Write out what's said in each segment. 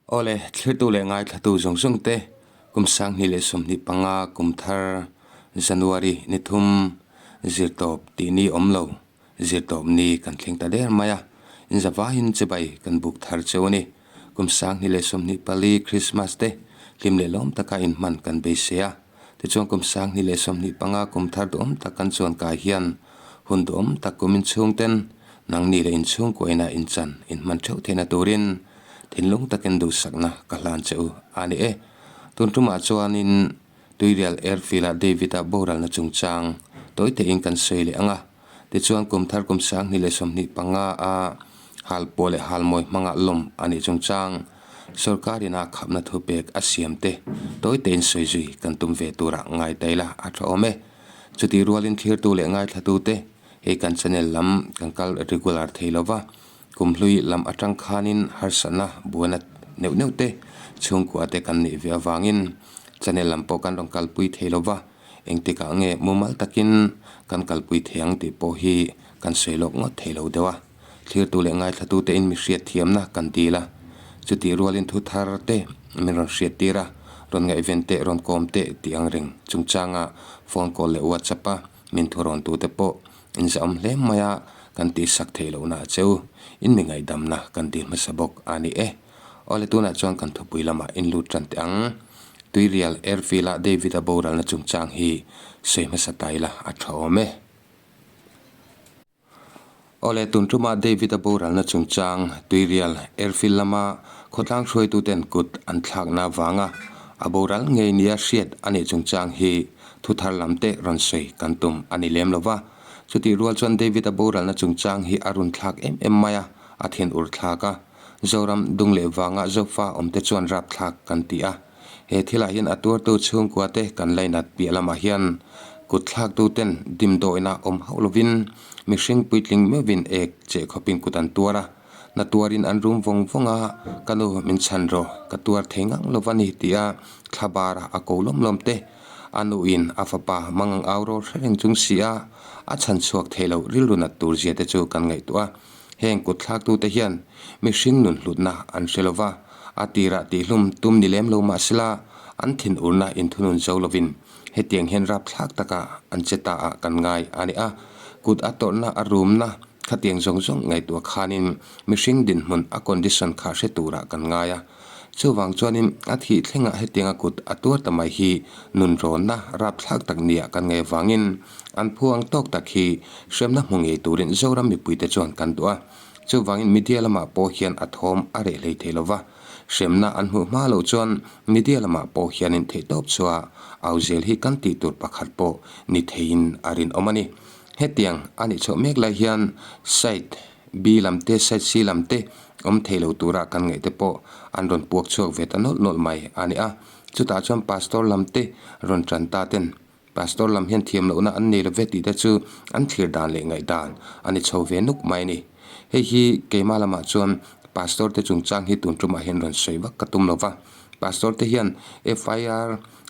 Awle, thlirtu leh ngaithlatu zawng zawng te, kum 2025 kum thar January ni thum zirtawp tih ni awm lo, zirtawp ni kan thleng ta der mai a, inzavaiin chibai kan buk thar cheu a ni. Kum 2024 Krismas te hlim leh lawm taka inhman kan beisei a, tichuan kum 2025 kum thar duhawm tak kan chuan kai hian hun duhawm tak kum inchhung ten nangni leh inchhungkuaina inchan inhman theuh theihna turin Thinlung takin duhsakna ka hlan che u a ni e. Tun tumah chuanin Tuirial Airfield-a David-a boralna chungchang tawi tein kan sawi leh ang a. Tichuan kum thar kum 2025 a halpuah leh halmawi hmanga lawm a nih chungchang sorkarin a khapna thupek a siam te tawi tein sawi zui kan tum ve turah ngai ta ila a tha awm e. Chutih rualin thlirtu leh ngaithlatute hei kan channel lam kan kal regular thei lova. Kumhlui lam atang khanin harsatna buaina neuh neuh te chhungkua te kan neih ve avangin channel lam pawh kan rawn kalpui thei lo va, engtikah nge mumal takin kan kalpui thei ang tih pawh hi kan sawi lawk ngawt thei lo deuh a. Thlirtu leh ngaithlatu tein mi hriat thiamna kan dil a, chutih rualin thu thar te min rawn hriat tir a, rawn ngaihven teh rawn kawm teh tih ang reng chungchanga phone call leh whatsapp a min thu rawn tute pawh Inzahawm hle mai a, kan tihsak theih lohna a cheu. In mi ngaihdamna kan dil hmasa bawk a ni e. Awle tunah chuan kan thupui lamah in lut tan teh ang. Tuirial Airfield-a David-a boralna chungchang hi sawi hmasa ta ila a tha awm e. Awle tun tuma David-a boralna chungchang Tuirial Airfield lama khawtlang hruaituten kut an thlakna avanga a boral ngei nia hriat a nih chungchang hi Thu thar lam te rawn sawi kan tum a ni lem lo va. Chutih rual chuan David-a boralna chungchang hi a run thlak em em mai a, a thin ur thlak a. Zoram dung leh vanga Zofa awmte chuan rap thlak kan ti a. He thilah hian a tuartu chhungkua te kan lainat piah lamah hian kut thlaktu ten dimdawina awm hauh lovin mihring puitling meuhin ek cheh khawpin kut an tuar a. Na tuarin an rum vawng vawng a, Ka nu min chhan rawh, ka tuar thei ngang lo va ni tia thla bara a ko lawm lawm te. A nuin a fapa mangang au ro hre reng chung si a, a chhan chhuak thei lo rilru nat tur zia te chu kan ngaihtuah a. Heng kut thlaktute hian mihring nun hlutna an hre lo va, a tirah tihlum tum ni lem lo mah sela an thinurna inthunun zo lovin hetiang hian rapthlak taka an che ta ah kan ngai a ni a. Kut a tawrhna a rumna Khatiang zawng zawng ngaihtuah khanin mihring dinhmun a condition kha hre turah kan ngai a. Chuvang chuanin a thih thlengah hetianga kut a tuar ta mai hi nunrawnna rapthlak tak nia kan ngaih avangin an phuang tawk tak hi hremna hmu ngei turin Zoram mipuite chuan kan duh a. Chuvangin media lamah pawh hian a thawm a reh hlei thei lova, hremna an hmuh hma loh chuan media lamah pawh hianin theihtawp chua au zel hi kan tih tur pakhat pawh ni theiin a rinawm a ni. Hetiang a nih chhoh mek lai hian side B lam te side C lam te awm thei lo tura kan ngaih te pawh an rawn puak chhuak ve ta nawlh nawlh mai a ni a. Chutah chuan pastor lam te rawn tan ta ten pastor lam hian thiam lohna an nei lo ve tih te chu an thlir dan leh ngaih dan a ni chho ve nuk mai a ni. Hei hi keimah lamah chuan pastor te chungchang hi tun tumah hian rawn sawi vak ka tum lo va. Pastor te hian FIR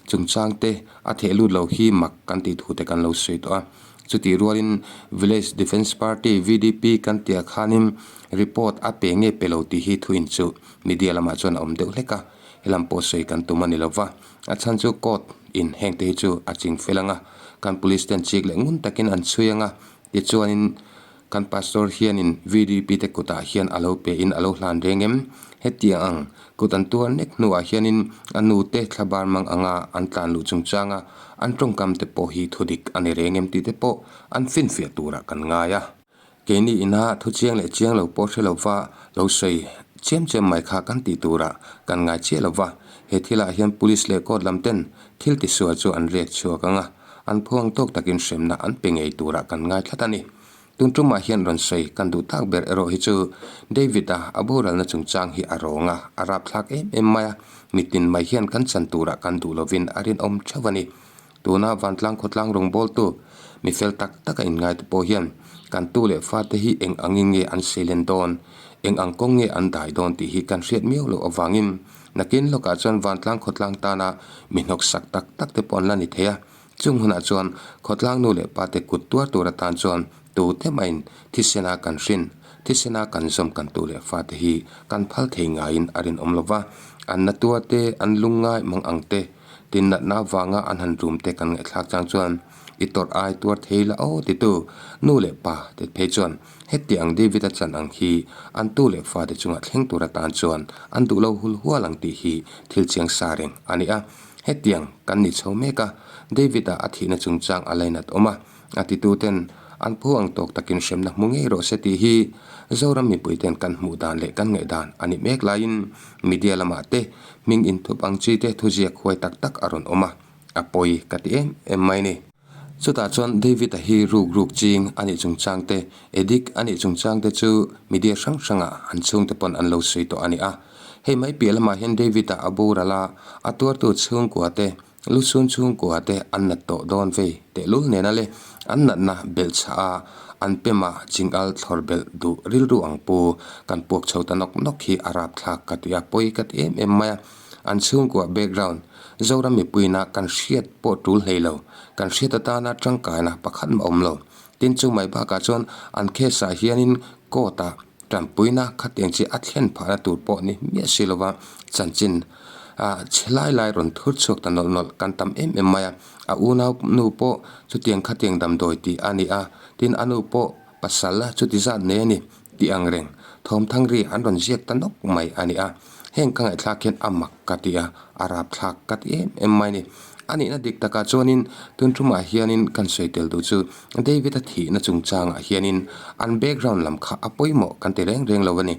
chungchang te a theh lut lo hi mak kan tih thu te kan lo sawi tawh a. Chutih rualin Village Defence Party, VDP, kan tih ah khanin report a pe nge pe lo tih hi thuin chu media lamah chuan a awm deuh hlek a, helam pawh sawi kan tum a ni lo va. A chhan chu court in heng te hi chu a ching fel ang a, kan police ten chik leh ngun takin an chhui ang a, tichuanin Kan pastor hianin VDP te kutah hian a lo pe in a lo hlan reng em? Hetiang ang kut an tuar nek hnuah hianin a nu te thlabar mang anga an tlan luh chungchanga an tawngkam te pawh hi thudik a ni reng em tih te pawh an finfiah turah kan ngai a. Keini ina thu chiang leh chiang lo pawh hre lova lo sawi chiam chiam mai kha kan tih turah kan ngai chiah lova, he thilah hian police leh court lam ten thil tisual chu an riak chhuak ang a. An phuang tawk takin hremna an pe ngei turah kan ngai tlat a ni. Tun tumah hian rawn sawi kan duh tak ber erawh hi chu David-a a boralna chungchang hi a rawng a, a rapthlak em em mai a, mitin mai hian kan chan turah kan duh lovin a rinawm theuh a ni. Tuna vantlang khawtlang rawngbawltu mi fel tak taka inngaite pawh hian kan tu leh fate hi eng angin nge an seilen dawn, eng ang kawng nge an dai dawn tih hi kan hriat miau loh avangin Nakin lawkah chuan vantlang khawtlang tana mi hnawksak tak tak te pawh an la ni thei a, chung hunah chuan khawtlang nu leh pa te kut tuar tur atan chuan tu te mahin thisena kan hrin. Thisena kan zawm kan tu leh fate hi kan phal thei ngaiin a rinawm lo va, an na tua te, an lung ngai mang ang te, tin natna avanga an han rum te kan ngaihthlak chang chuan i tawrh ai tuar thei la aw titu nu leh pa te phei chuan heti ang David-a chan ang hi an tu leh fate chunga thleng tur atan chuan an duh lo hul hual ang tih hi thil chiang sa reng a ni a. Hetiang kan ni chho mek a, David-a a thihna chungchang a lainat awm a. A tituten an phu ang tawk takin hremna hmu ngei rawh se tih hi Zoram mipuiten kan hmuh dan leh kan ngaih dan a ni mek laiin media lamah te hming inthup ang chi te thuziak huai tak tak a rawn awm a, a pawi ka ti em em mai ni. Chutah chuan David-a hi ruk ruk ching a nih chungchang te, addict a nih chungchang te chu media hrang hrangah an chhungte pawn an lo sawi tawh a ni a. Hei mai piah lamah hian David-a a boral a, a tuartu chhungkua te Lusun chhungkua te an nat tawh dawn vei tehlul nena le an natna belh chhah a, an pema chingal thlawr belh duh rilru ang pu kan puak chho ta nawk nawk hi a rapthlak ka ti a, pawi ka ti em em mai a. An chhungkua background Zoram mipuiina kan hriat pawh tul hlei lo, kan hriat atana tangkaina pakhat mah awm lo. Tin chu mai bakah chuan an case ah hianin court ah tanpuina khatiang chi a thlen phahna tur pawh ni miah si lova chanchin ah chhe lai lai rawn thur chhuak ta nawlh nawlh kan tam em em mai a, a unau nu pawh chutiang khatiang damdawi tih a ni a, tin a nu pawh pasal chuti zat nei a ni tih ang reng thawmthang ri an rawn ziak ta nawk mai a ni a, heng ka ngaihthlak hian a mak ka ti a, a rapthlak ka ti em em mai a ni. A nihna dik takah chuanin tun tumah hianin kan sawi tel duh chu David-a thihna chungchangah hianin an background lam kha a pawimawh kan ti reng reng lo a ni.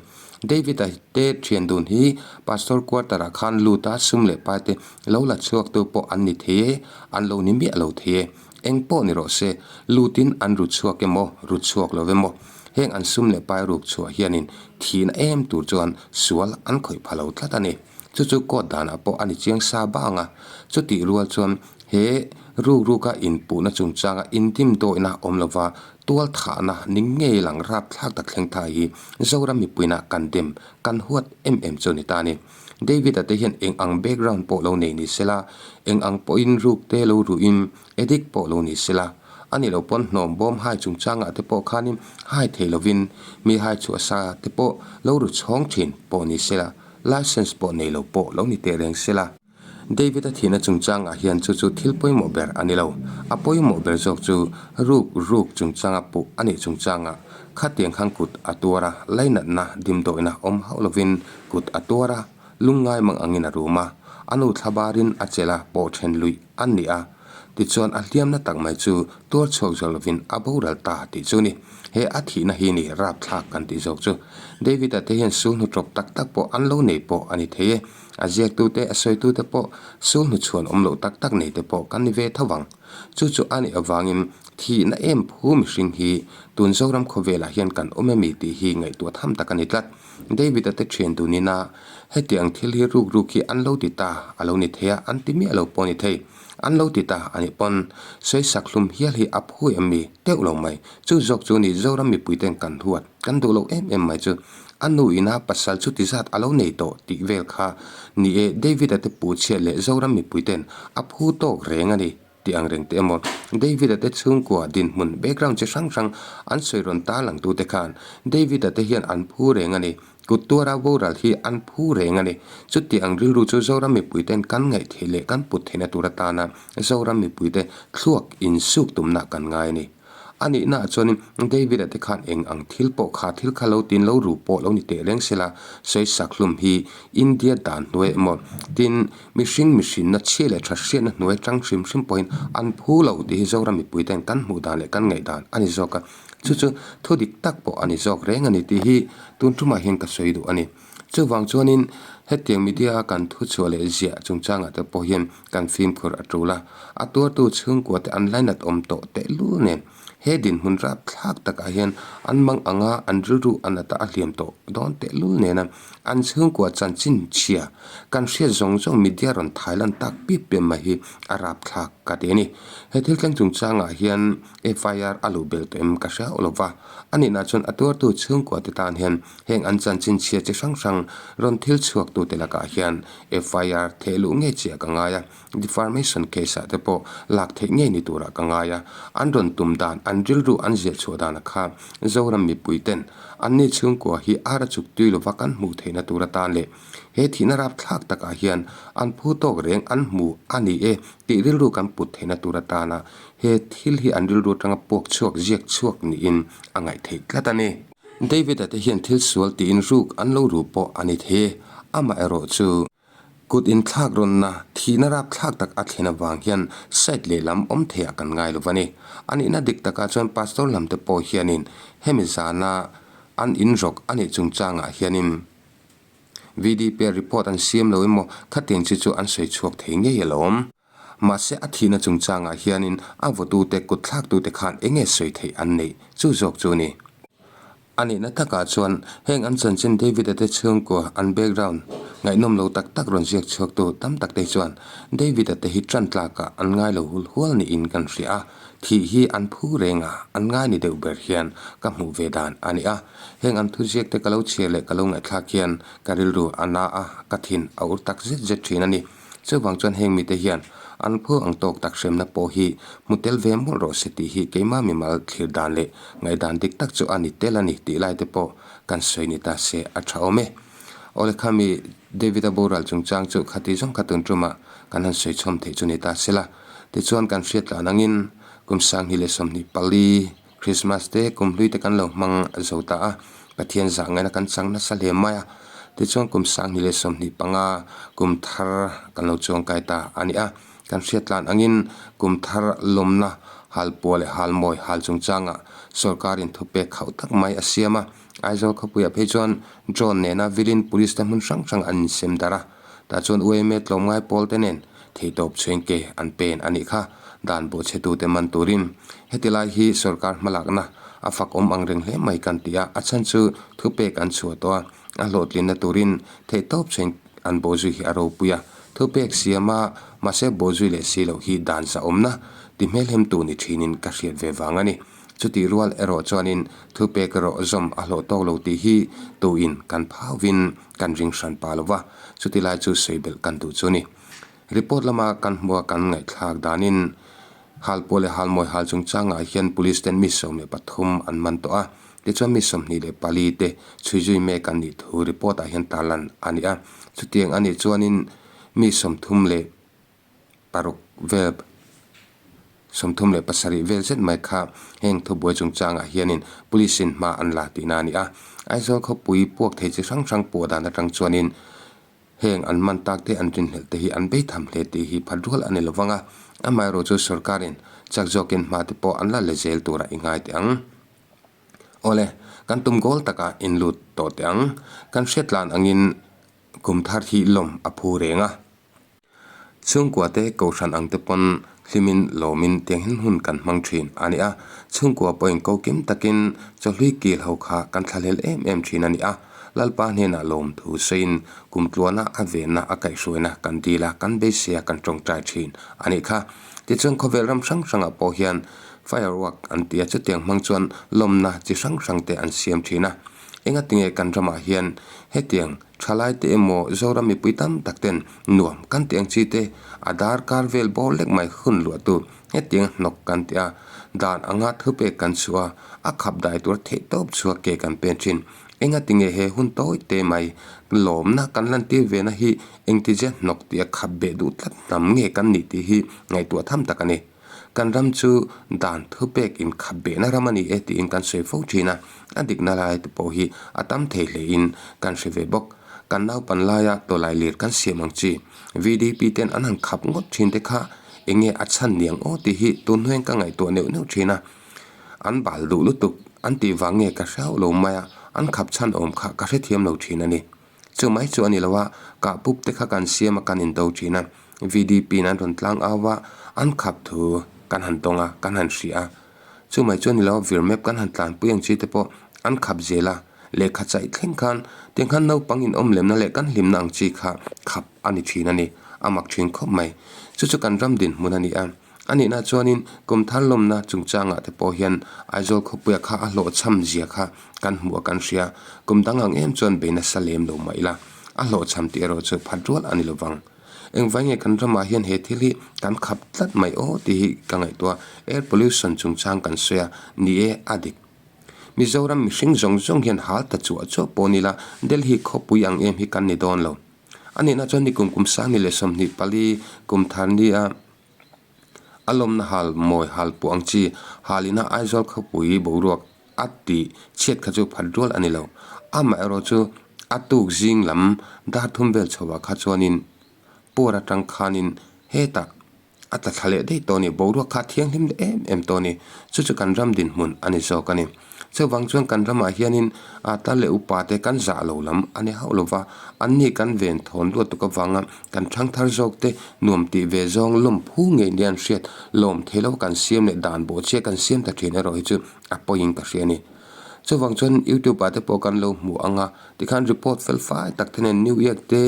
David-a te thian dun hi Pastor quarter-ah khan lut a sum leh pai te lo la chhuak tu pawh an ni thei e, an lo ni miah lo thei e. Eng pawh ni rawh se, lutin an ru chhuak emaw, ru chhuak lo emaw, heng an sum leh pai ruk chhuah hianin thihna em tur chuan sual an khawih pha lo tlat a ni. Chu chu court danah pawh a ni chiang sa bang a, chutih rual chuan he rukruka inpuhna chungchanga indimdawihna awm lova tual thahna ni ngei lang rapthlak tak thleng thai hi Zoram mipuina kan dem kan huat em em chu a ni ta a ni. David-a te hian eng ang background pawh lo nei ni sela, eng ang pawhin ruk te lo ruhin addict pawh lo ni sela, a nih loh pawn hnawm bawm hai chungchangah te pawh khanin hai thei lovin mi hai chhuah sa te pawh lo ru chhawng thin pawh ni sela, License pawh nei lo pawh lo ni teh reng sela. David-a thihna chungchangah hian chu chu thil pawimawh ber a ni lo. A pawimawh ber zawk chu ruk ruk chungchanga puh a nih chungchangah khatiang khan kut a tuar a, lainatna dimdawihna awm hauh lovin kut a tuar a, lungngai mang angin a rum a, a nu thlabarin a chelh a pawh then luih a ni a. Tichuan a hliamna tak mai chu tuar chhuak zawk lovin a boral ta tih chu ni. He a thihna hi ni rapthlak kan tih zawk chu. David-a te hian sul hnu tawp tak tak pawh an lo nei pawh a ni thei e. A ziaktute, a sawitute pawh sul hnu chhuan awm loh tak tak nei te pawh kan ni ve tho vang. Chu chu a nih avangin thihna em phu mihring hi tun Zoram khawvelah hian kan awm emi tih hi ngaihtuah tham tak a ni tlat. David-a te thian dunina hetiang thil hi ruk ruk hi an lo ti ta a lo ni thei a, an ti miah lo pawh a ni thei. An lo ti ta a nih pawn sawisak hlum hial hi a phui em mi teuh lo mai. Chu zawk chu ni Zoram mipui ten kan huat kan duh lo em em mai chu. A nu ina pasal chu ti zat a lo nei tawh tih vel kha ni e David-a te pu chhiat leh Zoram mipui ten a phu tawk reng a ni tih ang reng te emaw David-a te chhungkua dinhmun background chi hrang hrang an sawi rawn ta lang tu te khan David-a te hian an phu reng a ni. Kut tuara boral hi an phu reng a ni. Chuti ang rilru chu Zoram mipuiten kan ngaih theih leh kan put theihna tur atana Zoram mipuite thluak insuk tumna kan ngai a ni. A nihnaah chuanin David-a te khan eng ang thil pawh kha thil kha lo tin lo ru pawh lo ni teh reng sela, sawisak hlum hi India dan hnuai emaw tin mihring mihrinna chhia leh tha hriatna hnuai tang hrim hrim pawhin an phu lo tih hi Zoram mipuiten kan hmuh dan leh kan ngaih dan a ni zawk a. Chu chu thu dik tak pawh a ni zawk reng a ni tih hi tun tumah hian ka sawi duh a ni. Chuvang chuanin hetiang media a kan thu chhuah leh ziah chungchangah te pawh hian kan fimkhur a tul a, a tuartu chhungkua te an lainat awm tawh tehlul nen he dinhmun rapthlak takah hian an mang anga an rilru a nata a hliam tawh dawn tehlul nena an chhungkua chanchin chhia kan hriat zawng zawng media rawn thai lan tak pip pep mai hi a rapthlak ka ti a ni. He thil thleng chungchangah hian FIR a luh belh tawh em ka hre hauh lo va, a nihna chuan a tuartu chhungkua te tan hian heng an chanchin chhia chi hrang hrang rawn thil chhuak tu te lakah hian FIR theh luh ngei chiah ka ngai a, defamation case ah te pawh lak theih ngei ni turah ka ngai a, an rawn tum dan a ni. an rilru an ziah chhuah dana kha Zoram mipui ten anni chhungkua hi ara chuk tui lova kan hmuh theihna tur atan leh he thihna rapthlak takah hian an phu tawk reng an hmu a ni e tih rilru kan put theihna tur atana he thil hi an rilru atanga puak chhuak ziak chhuak niin a ngaih theih tlat a ni. David-a te hian thil sual tiin ruk an lo ru pawh a ni thei e, amaherawh chu kut inthlak rawnna thihna rapthlak tak a thlen avang hian side lehlam awm theiah kan ngai lo va ni. A nihna dik takah chuan pastor lam te pawh hianin hemi zana an inrawk a nih chungchangah hianin VDP report an siam lo emaw khatiang chi chu an sawi chhuak thei ngei alawm. Mahse a thihna chungchangah hianin a vawtute kut thlaktute khan eng nge sawi theih an neih chu zawk chu ni. A nihna takah chuan heng an chanchin David-a te chhungkua an background ngaihnawm lo tak tak rawn ziak chhuaktu tam tak te chuan David-a te hi tan tlakah an ngai lo hul hual niin kan hria a, thih hi an phu reng a, an ngai ni deuh ber hian ka hmuh ve dan a ni a. Heng an thuziak te ka lo chhiar leh ka lo ngaihthlak hian ka rilru a na a, ka thin a ur tak zet zet thin a ni. Chuvang chuan heng mite hian an phu ang tawk tak hremna pawh hi hmu tel ve mawlh rawh se tih hi keimah mimal thlir dan leh ngaihdan dik tak chu a ni tel a ni tih lai te pawh kan sawi ni ta se a tha awm e. Awle khami David-a boral chungchang chu khati zawng kha tun tumah kan han sawi chhawm theih chu ni ta se la. Tichuan kan hriat tlan angin kum 2024 Christmas te kum hlui te kan lo hmang zo ta a, Pathian zah ngaihna kan chang nasa hle mai a, tichuan kum 2025 kum thar kan lo chuangkai ta a ni a, kan hriat tlan angin kum thar lawmna halpuah leh halmawi hal chungchangah sorkarin thupek khauh tak mai a siam a, Aizawl khawpuiah phei chuan drone nena vilin police te hmun hrang hrang an insem darh a, tah chuan UMA tlawmngai pawl te nen theihtawp chhengke an pen a nih kha dan bawhchhetute man turin heti lai hi sorkar hmalakna a fak awm ang reng hle mai kan ti a, a chhan chu thupek an chhuah tawh a, a hlawhtlinna turin theihtawp chheng an bawhzui hi a ropui a, thupek siam a mahse bawhzui leh si loh hi dan zahawmna ti hmelhemtu ni thinin ka hriat ve vang a ni. Chutih rual erawh chuanin thupek erawh zawm a hlawh tawk lo tih hi tuin kan phauvin kan ring hran pa lo va, chuti lai chu sawi belh kan duh chu a ni. Report lama kan hmua kan ngaihthlak danin Halpuah leh Halmawi hal chungchangah hian Police ten mi 13 an man tawh a, tichuan mi 24 te chhui zui mek an nih thu report ah hian tarlan a ni a. Chutiang a nih chuanin mi 30 leh paruk vel 37 vel zet mai kha heng thubuai chungchangah hianin police in hma an la tihna a ni a. Aizawl khawpui puak thei chi hrang hrang puah dan atang chuanin heng an man tak te an rinhlelh te hi an bei tham hle tih hi phat rual a ni lovang a, amaherawh chu sorkarin chak zawkin hma te pawh an la le zel turah i ngai teh ang. Awle, kan tum goal takah in lut tawh teh ang. Kan hriatlan angin kum thar hi lawm a phu reng a. Chhungkua te kohhran ang te pawn hlimin lawmin tiang hian hun kan hmang thin a ni a, chhungkua pawhin ko kim takin chawhlui kil ho kha kan thlahlel em em thin a ni a, Lalpa hnenah lawm thu sawiin kum tluana a venna a kaihhruaina kan dil a, kan beisei a kan tawngtai thin a nih kha. Tichuan khawvel ram hrang hrangah pawh hian firework an ti a, chutiang hmang chuan lawmna chi hrang hrang te an siam thin a, engatinge kan ramah hian hetiang Thalai te emaw Zoram mipui tam tak ten nuam kan tih ang chi te a darkar vel bawr lek mai hun luah tur hetiang hnawk kan ti a, dan anga thupek kan chhuah a, a khap dai tur theih tawp chhuak ke kan pen thin. Enga tinge he hun tawi te mai lawmna kan lantir ve na hi engtizia hnawk tih a khap beh duh tlat hnam nge kan nih tih hi ngaihtuah tham tak a ni. Kan ram chu dan thupek inkhap behna ram a ni e tiin kan sawi fo thin a, a dikna lai te pawh hi a tam thei hlein kan hre ve bawk. Kan naupan laia tawlai lir kan siam ang chi VDP ten an han khap ngawt thin te kha eng nge a chhan niang aw tih hi tun hnuaiin ka ngaihtuah neuh neuh thin a, an bal duh lutuk an tih vang nge ka hrauh lo mai a, an khap chhan awm kha ka hrethiam lo thin a ni. Chu mai chu a ni lo a, kah pup te kha kan siam a kan indo thin a, VDP in an rawn tlang au a, an khap thu kan han dawng a, kan han hria a. Chu mai chu a ni lo a, vir map kan han tlanpui ang chi te pawh an khap zel a, lehkha chaih thleng khan tiang khan naupang in awm lemna leh kan hlimna ang chi kha khap a ni thin a ni, a mak thin khawp mai. Chu chu kan ram dinhmun a ni a. A nihna chuanin kum thar lawmna chungchangah te pawh hian Aizawl khawpuia kha a hlawhchham zia kha kan hmuh a kan hria. Kum dang ang em chuan bei nasa lem lo mah ila, a hlawhchham tih erawh chu phat rual a ni lovang. Engvai nge kan ramah hian he thil hi kan khap tlat mai aw tih hi ka ngaihtuah a. Air pollution chungchang kan sawi a, ni e a dik. Mizoram mihring zawng zawng hian hal ta chuah chuah pawh ni la, Delhi khawpui ang em hi kan ni dawn lo. A nihna chuan ni kum kum 10 leh 24 kum thar nia a lawmna hal mawi hal puah ang chi hal ina Aizawl khawpui boruak a tih chhiat kha chu phat rual a ni lo. Amaherawh chu a tuk zing lam dar thum vel chhoah kha chuanin puar atang khanin hetah A tla thla leh daih tawh a ni. Boruak kha a thianghlim leh em em tawh a ni. Chu chu kan ram dinhmun a ni zawk a ni. Chuvang chuan kan ramah hianin a tar leh upa te kan zah lo lam a ni hauh lova, anni kan ven thawn luat tuk avanga kan thangthar zawk te nuam tih ve zawng lawm phu ngei nia an hriat lawm thei lo kan siam leh dan bawhchhia kan siam ta thin erawh hi chu a pawiin ka hria a ni. Chuvang chuan youtube ah te pawh kan lo hmu ang a, tikhan report fel fai tak te nen New York te,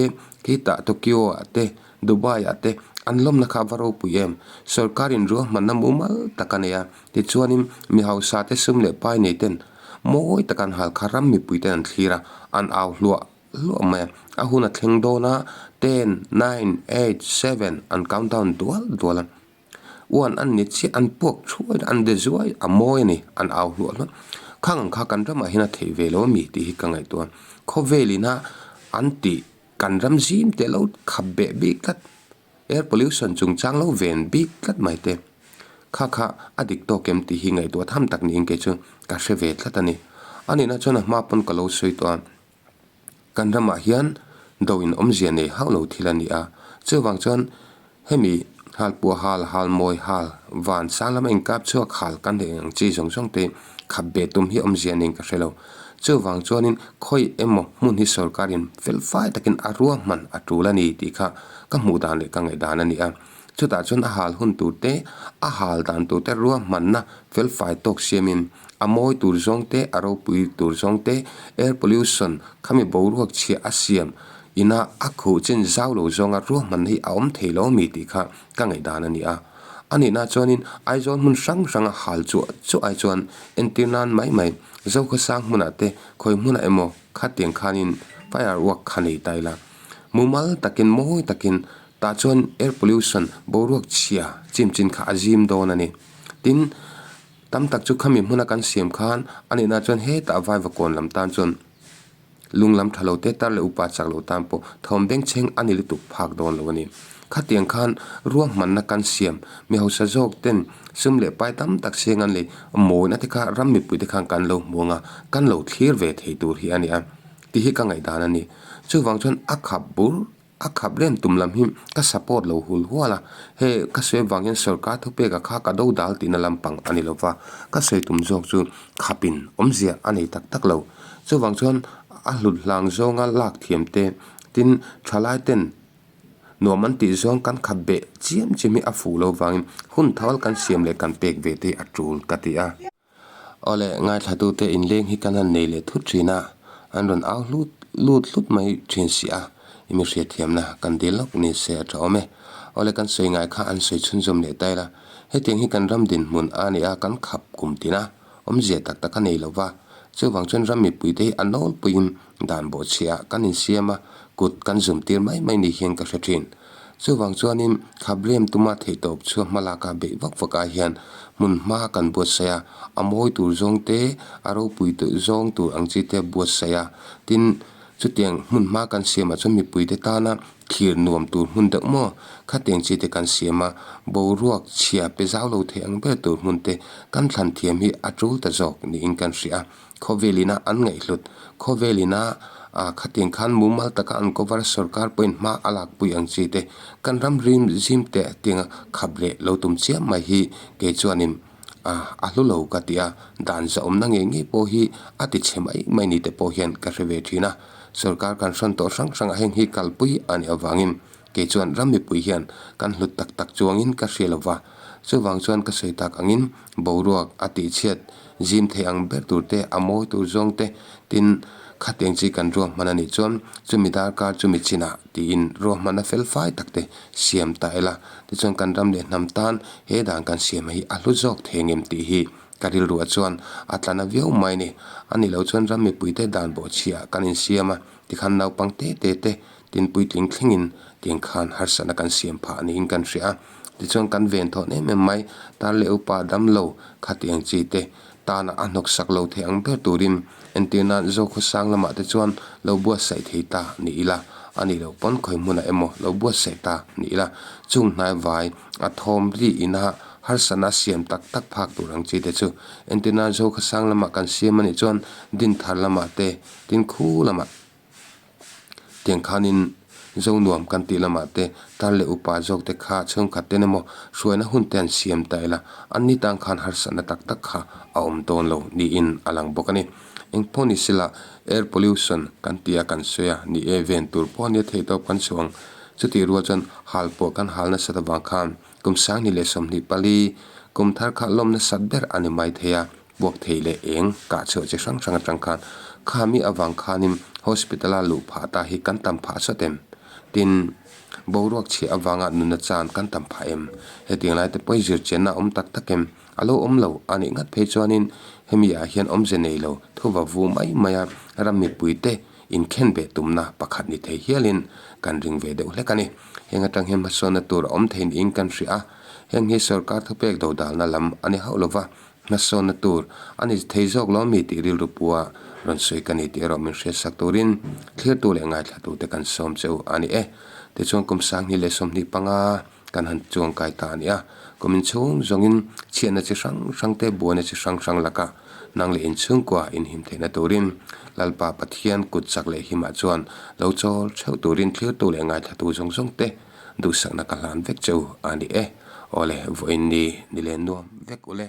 khitah Tokyo ah te, Dubai ah te an lawmna kha a va ropui em? Sorkar in ruahmanna mumal tak a nei a, tichuanin mi hausa te sum leh pai nei ten mawi taka an hal kha ram mipui ten an thlir a, an au hluah hluah mai a. A hun a thleng dawn a, ten, nine, eight, seven an count down dual dual a. Uan an ni chiah, an puak thuai a, an de zuai a mawi a ni, an au hluah hluah. Khang ang kha kan ramah hian a theih ve lo a mi tih hi ka ngaihtuah a. Khawvel ina an tih Kan ram zim te lo khap beh bik tlat, air pollution chungchang lo ven bik tlat mai te. Kha kha a dik tawk em tih hi ngaihtuah tham tak niin kei chu ka hre ve tlat a ni. A nihna chuan a hma pawn ka lo sawi tawh a, kan ramah hian do in awmzia nei hauh lo thil a ni a, chuvang chuan Hemi halpuah hal, hal mawi hal, van sang lama inkap chhuak hal kan neih ang chi zawng zawng te khap ve tum hi awmzia nen ka hre lo. Chuvang chuanin khawi emaw hmun hi sorkarin fel fai takin a ruahman a tul a ni tih kha ka hmuh dan leh ka ngaihdan a ni a. Chutah chuan a hal hun tur te, a hal dan tur te ruahmanna fel fai tawk siamin a mawi tur zawng te, a ropui tur zawng te, air pollution khami boruak chhia a siam Ina a khuh chin zau lo zawnga ruahmanna hi a awm thei lo ami tih kha ka ngaihdan a ni a. A nihna chuanin Aizawl hmun hrang hranga hal chuah chuah ai chuan entir nan mai mai Zokhawsang hmunah te khawi hmunah emaw khatiang khanin firework kha nei ta ila. Mumal takin mawi takin tah chuan air pollution boruak chhia chim chin kha a zim dawn a ni. Tin, tam tak chu khami hmuna kan siam khan a nihna chuan hetah Vaivakawn lam tan chuan Lung lam tha lo te tar leh upa chak lo tan pawh thawm bengchheng a ni lutuk phak dawn lo a ni. Khatiang khan ruahmanna kan siam mi hausa zawk ten sum leh pai tam tak seng an lei mawina te kha ram mipui te khan kan lo hmu ang a, kan lo thlir ve thei tur hi a ni a tih hi ka ngaihdan a ni. Chuvang chuan a khap bur A khap rem tum lam hi ka support lo hul hual a, he ka sawi avang hian sorkar thupeka kha ka do dal tihna lampang a ni lo va, ka sawi tum zawk chu khapin awmzia a nei tak tak lo. Chuvang chuan a hlut hlang zawnga lak thiam te, tin thalai ten nuam an tih zawng kan khap beh chiam chiam hi a fuh lo vangin hun thal kan siam leh kan pek ve te hi a tul ka ti a. Awle, ngaithlatute inleng hi kan han nei leh thut thin a, an rawn au hlut lut hlut mai thin si a, i mi hriatthiamna kan dil lawk ni se a tha awm e. Awle, kan sawi ngai kha an sawi chhunzawm leh ta ila, hetiang hi kan ram dinhmun a ni a, kan khap kum tin a, awmzia tak tak a nei lo va, chuvang chuan ram mipuite hi a nawlpuiin dan bawhchhiah ah kan insiam a, kut kan zum tir mai mai ni hian ka hre thin. Chuvang chuanin Khabrem tuma theihtawp chhuah hmalaka beih vak vak ah hian hmun hma kan buatsaih a, a mawi tur zawng te, a ropui zawng tur ang chi te buatsaih a. Tin, chutiang hmun hma kan siamah chuan mipuite tana thlir nuam tur hmun deuh maw? Khatiang chi te kan siam a, boruak chhia pe zau lo thei ang ber tur hmun te kan thlan thiam hi a tul ta zawk niin kan hria a. Khawvel ina an ngaihhlut, khawvel ina ah khatiang khan mumal taka an cover sorkar pawhin hma a lakpui ang chi te, kan ram rim zim te tianga khap leh lo tum chiam mai hi kei chuanin ah a hlu lo ka ti a, dan zahawmna ngei ngei pawh hi a ti chhe mai mai ni te pawh hian ka hre ve thin a, sorkar kan hrawn tawh hrang hrang ah heng hi kalpui a nih avangin kei chuan ram mipui hian kan hlut tak tak chuangin ka hria lo va, chuvang chuan ka sawi tak angin boruak a tihchhiat Zim thei ang ber tur te, a mawi tur zawng te, tin, khatiang chi kan ruahman a nih chuan chumi darkar chumi chinah tiin ruahmanna fel fai tak te siam ta ila. Tichuan kan ram leh hnam tan he dan kan siam hi a hlu zawk thei ngem tih hi ka rilruah chuan a tla na viau mai a ni. A nih loh chuan ram mipuite dan bawhchhiah kan insiam a, tikhan naupang te te te. Tin puitling thlengin tiang khan harsatna kan siam phah niin kan hria a. Tichuan kan ven thawn em em mai, tar leh upa damlo khatiang chi te tana a hnawksak lo thei ang ber turin entir nan Zokhawsang lamah te chuan lo buatsaih thei ta ni ila, a nih loh pawn khawi hmunah emaw lo buatsaih ta ni ila, chung hnai vai a thawm ri ina harsatna a siam tak tak phak tur ang chi te chu entir nan Zokhawsang lamah kan siam a nih chuan Dinthar lamah te tin khu lamah Tiang khanin zo nuam kan tih lamah te tar leh upa zawk te kha chhungkhat ten emaw hruaina hun te an siam ta ila, an ni tan khan harsatna tak tak kha a awm dawn lo niin a lang bawk a ni. Engpawh ni sela air pollution kan ti a kan sawi a, ni e ven tur pawh a nia theih tawp kan chhuang. Chutih rual chuan hal pawh kan hal nasat avang khan kum 2024 kum thar kha lawm nasat ber a ni mai thei a. Puak thei leh eng kah chhuah chi hrang hrang atang khan khami avang khanin hospital a luh phah ta hi kan tam phah sawt em? Tin, boruak chhiah avanga nunna chan kan tam phah em? Hetiang lai te pawh hi zirchianna a awm tak tak em? A lo awm lo a nih ngat phei chuanin hemi ah hian awmze nei lo thuva vu mai mai a ram mipui te inkhen ve tumna pakhat ni thei hialin kan ring ve deuh hlek a ni. Heng atang hian hmasawnna tur a awm thei niin kan hria a, heng hi sorkar thupek dodalna lam a ni hauh lova. Hmasawnna tur a ni thei zawk lo mi tih rilru pua rawn sawi ka ni tih erawh min hriatsak turin thlirtu leh ngaithlatute kan sawm che u a ni e. Tichuan kum 2025 kan han chuangkai ta a ni a, kum inchhung zawngin chhiatna chi hrang hrang te buaina chi hrang hrang lakah nang leh inchhungkua inhim theihna turin Lalpa Pathian kut chak leh himah chuan lo chawl theuh turin thlirtu leh ngaithlatu zawng zawng te duhsakna ka hlan vek che u a ni e. Awle, vawiin ni ni len nuam vek ule.